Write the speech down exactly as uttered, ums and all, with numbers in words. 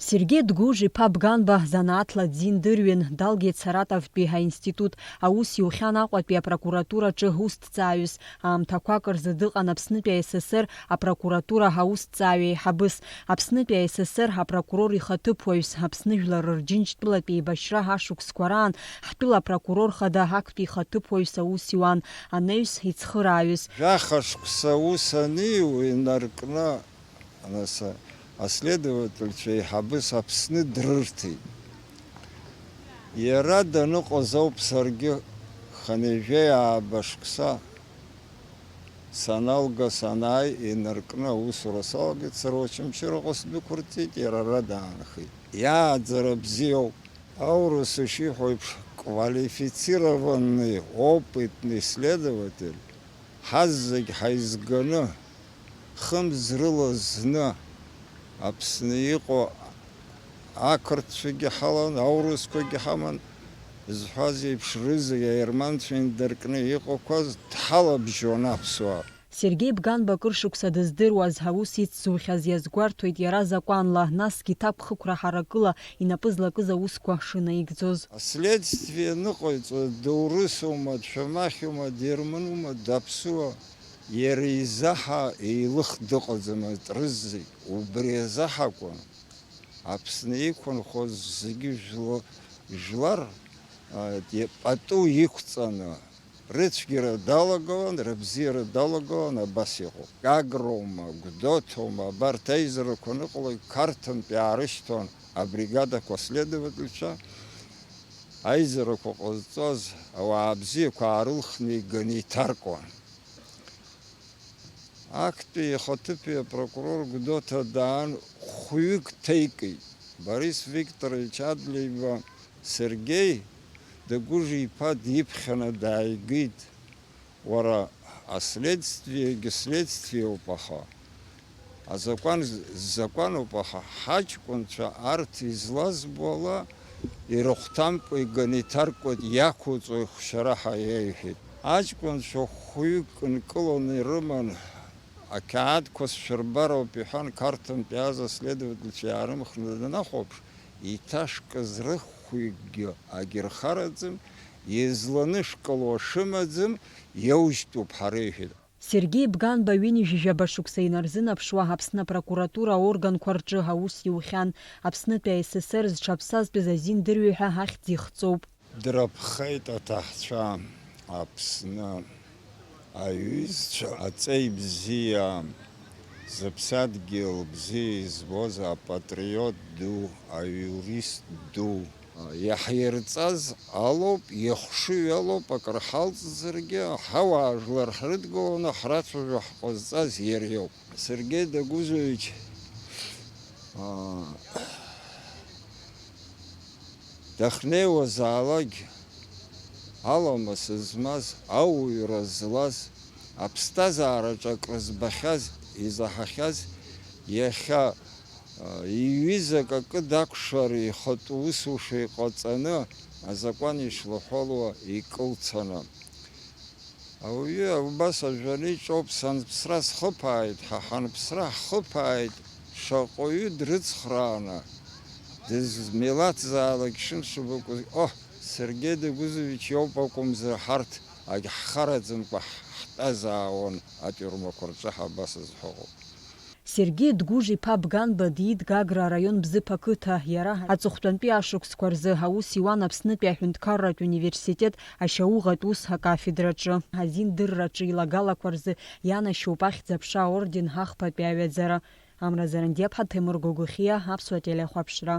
Сергеи Дгәыжә-иԥа Бганба занааҭла дзиндырҩын, далгеит Саратовтәи аинститут, аус иухьан Аҟәатәи апрокуратураҿы усҭҵааҩыс, аамҭақәак рзы дыҟан Аԥснытәи АССР апрокуратура аусҭҵааҩ еиҳабыс, Аԥснытәи АССР апрокурор ихаҭыԥуаҩс, Аԥсны Жәлар Рџьынџьтәылатә еибашьра ашықәсқәа раан ҳтәыла апрокурор хада актәи ихаҭыԥуаҩс аус иуан, анаҩс ицхырааҩыс. Жәаха шықәса аус аниу инаркны, нас аследовательцәа еиҳабыс Аԥсны дрырҭеит. Иара даныҟаз ауп саргьы хынҩажәи ааба шықәса саналга, санааи, инаркны аусура салагеит, сара Очамчыраҟа сдәықәырҵеит, иара ара даанхеит. Иааӡара бзиоуп. Аурыс ишиҳәо еиԥш, квалифицированный, опытный следователь ҳазегь ҳаизганы, хымз рыла зны Аԥсны иҟоу ақырҭцәагьы ҳалан, аурысқәагьы ҳаман, зҳәаз еиԥш, рызегь аерманцәа инаркны иҟақәаз дҳалабжьон аԥсуаа. Сергеи Бганба акыр шықәса дыздыруаз, аус ицзухьаз иазгәарҭоит иара закәанла, насгьы ҭакԥхықәра ҳаракыла инапы злакыз аусқәа шынаигӡоз. Аследствие ныҟаиҵо доурысума, дшәамахьума, дерманума, даԥсуа, иара изаҳа еилых дыҟаӡамызт рызегь. Убри азаҳакәын Аԥсны иқәынхоз зегьы жәла-, жәлар, а, пату иқәҵаны, рыцәгьара далагауан, рыбзиара далагауан, абас иҟоуп. Гагроума, Гәдоуҭоума, абарҭ аизарақәа аныҟалоит, Қарҭынтә иаарышьҭуан абригадақәа аследовательцәа, аизарақәа ҟазҵоз ауаа бзиақәа аарылхны иганы иҭаркуан. Актәи ихаҭыԥи апрокурор Гәдоуҭа даан, хәҩык ҭеикит. Борис Викторович Адлеиба Сергеи Дагәыжә-иԥа диԥхьаны дааигеит. Уара, аследствиегьы следствиоуп, аха азакәан з-, закәануп, аха ҳаҷкәынцәа арҭ излазбо ала ирыхәҭамкәа иганы иҭаркуеит, иақәуҵои хәшьара ҳәа иеиҳәеит. Аҷкәынцәа хәҩык нкыланы ирыман, ақьаадқәа сшәырбароуп, иҳәан, Қарҭынтә иааз аследовательцәа иаарымхны данахәаԥш, иҭашкыз рыхәҩыкгьы агьырхараӡам, изланышкыло шымаӡам, иаужьтәуп ҳара, иҳәеит. Сергеи Бганба ҩынҩажәижәаба шықәса инарзынаԥшуа Аԥсны апрокуратура аорганқәа рҿы аус иухьан. Аԥснытәи АССР зҽаԥсазтәыз азин дырҩегьых ахьӡ ихҵоуп. Дрыԥхеит аҭаҳцәа Аԥсны аҩызцәа, аҵеи бзиа, зыԥсадгьыл бзиа избоз апатриот ду, аиурист ду. Иаҳирҵаз алоуп, ихшыҩ алоуп, акыр ҳалҵзаргьы, ҳауаажәлар ҳрыдгыланы ҳрацәажәо ҳҟазҵаз иара иоуп. Сергеи Дагәызович, аа, дахьнеиуазаалакь, аламыс змаз, ауаҩра злаз, аԥсҭазаараҿы акры збахьаз, изаҳахьаз, иахьа, аа, иҩызак акы дакәшар, ихатә усушәа иҟаҵаны, азакәан ишлахәалуа икылцаны. Ауаҩы убас ажәаны иҿоуп, санԥсра схыԥааит, ҳа ҳанԥсра ҳхыԥааит, шаҟаҩы дрыцхрааны, дызмилаҭзаалак шымшыбакәыз, оҳ, Сергеи Дагәызович иоуп акәымзар, ҳарҭ агьҳхараӡамкәа ҳтәазаауан атиурмақәа рҿы, ҳа абас азҳәа ыҟоуп. Сергеи Дгәыжә-иԥа Бганба диит Гагра араион Бзыԥ ақыҭа. Иара аҵыхәтәантәи ашықәсқәа рзы аус иуан Аԥснытәи аҳәынҭқарратә университет ашьауӷатә ус акафедраҿы. Азиндырраҿы илагалақәа рзы ианашьоуп Ахьӡ-аԥша аорден ахԥатәи аҩаӡара. Амра Зарандиаԥҳа, Ҭемыр Гогохиа, Аԥсуа телехәаԥшра.